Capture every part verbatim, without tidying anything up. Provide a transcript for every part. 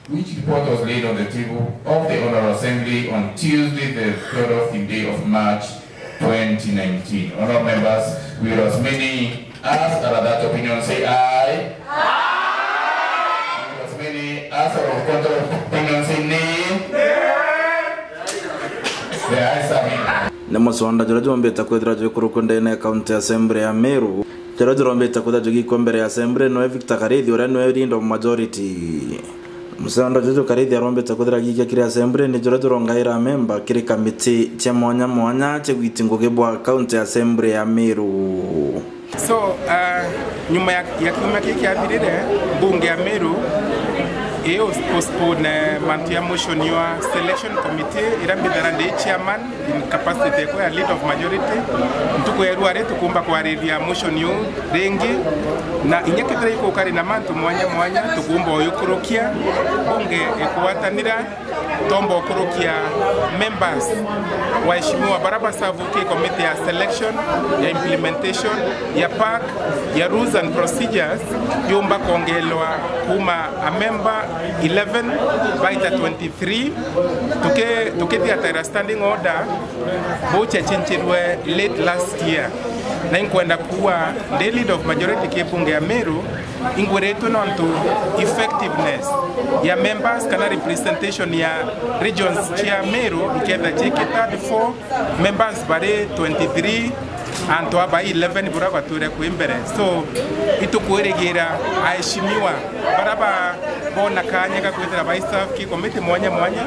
which report was laid on the table of the Honorable Assembly on Tuesday, the twelfth day of March, twenty nineteen. Honorable members, we will as many as are of that opinion say aye. Aye. As many as are of contrary opinion say nay. The ayes have it. Ni musonda juria jumbite kwithira jwikurukwa ndene ya County Assembly ya Meru, juria jurombite kwithira jugikwa mbere ya Assembly, noe Victor Karithi, uria noe leader of majority. Musonda juju Karithi arombite kwithira agikia kiri Assembly ni juria jurongaira amemba kiri kamiti cia mwanya mwanya cia gwiti ngugi bwa County Assembly ya Meru. So, uh, nyuma ya, ya kiumia kii kiathirire, mbunge ya Meru i postpone, eh, mantu ya motion ya selection committee iria mbithira ndi chairman in capacity yakwa ya leader of majority. Ntuku ya rua ri tukumba kwariria motion iu ringi, na inya kethira ikuka ri na mantu mwanya mwanya, tukumba uyukurukia, mbunge ikwatanira, tomba ukurukia members, waheshimiwa, baria basavu ki committee ya selection, ya implementation, ya park, ya rules and procedures, yumba kwongelwa kuma a member eleven baita twenty-three, tuki-, tukithiatira standing order bucha chinchirwe late last year. Na inkwenda kuwa ndi leader of majority ki bunge ya Meru, ingwiritwe nontu effectiveness ya members kana representation ya regions cia Meru iketha ciki thirty-four, members bari twenty-three, antu aba eleven buria batwire kwi mbere. So, itukwirigira aheshimiwa baria ba-, bona kanya ga kwithira baiserve ki committee mwanya mwanya,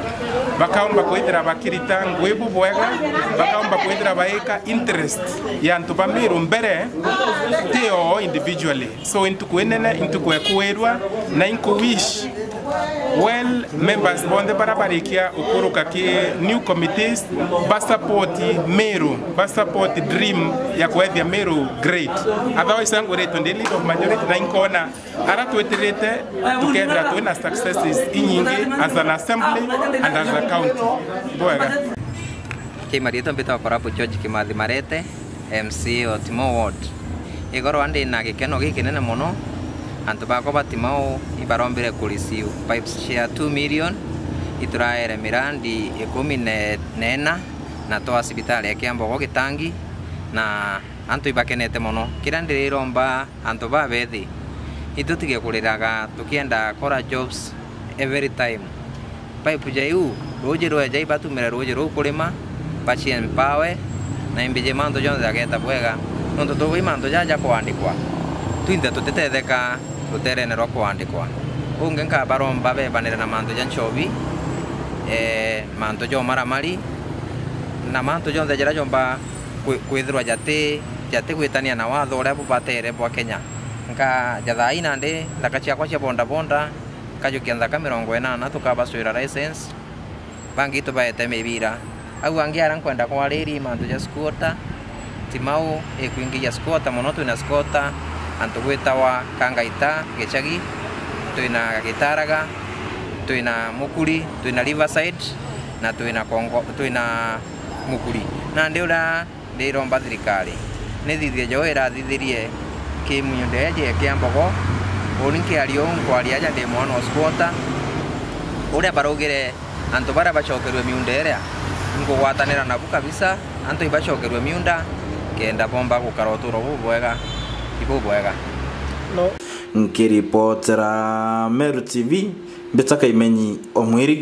bakaumba kwithira bakirita ngugi bubwega, bakaumba kwithira baika interest ya antu ba Meru mbere, ti oo individually. So, intuku inene, intuku ya kuwirwa, na inkuwish well members bonthe baria barikia ukuruka ki new committees, ba support Meru, ba support dream ya kwethia Meru great. Otherwise, angwiritwe ndi leader of majority, na inkona ara twitirite tukethira twina successes inyingi as an assembly and as a county. Bwega. Ki marietwa mbitagwa Korabu George Kimathi Marete, M C A o Timau Ward. Igoro ndi na gikeno gikinene mono, antu bakwa ba Timau ibarombire ku receive pipes cia two million, ituraere mirandi ikumi na ina, na twa cibitari ya Kiambogo Gitangi, na antu ibakenete mono. Kiria ndiriromba antu babethi, itutige kuriraga tukienda kora jobs every time. Pipe ja iu, ruuji rweja ibatumire ruuji ruu kurima, baci empower, na imbiji mantu jonthe jageeta bwega. Nontu tuuga i mantu jaja kwandikwa, twinthe tutitetheka ruteerene rwa kwandikwa. Ungi nkabaromba bebanire na mantu ja nchobi, ee, mantu ja umaramari, na mantu jonthe jaria jomba kwi-, kwithirwa jati, jati gwitania na watho uria bubatere bwa Kenya. Nka ja thaa ii nandi nthaka ciakwa cia bodaboda, nkajukia nthaka mirongo inana tukabacwira license, bangi tubaete mibira. Au angi aria nkwenda kwariria mantu ja squatter, Timau ikwingiria squatter mono, twina squatter antu gwitawa Kangaita, Gichagi, twina Gitaraga, twina Mukuri, twina Riverside, na twina Kongo, twina Mukuri. Nandi uria ndiromba thirikari nithithie jo irathithirie ki miunda iji ya Kiambogo. Uni nkiaria uu, nkwaria aja ndi mwana o squatter. Uria baraugire antu baria bacokerue miunda iria, nkugwatanira nabu kabisa, antu ibacokerue miunda kenda bomba gukara uturo bubwega, ibubwega. No. Nkiripotera Meru T V, Mbita Kaimenyi o Mwirigi.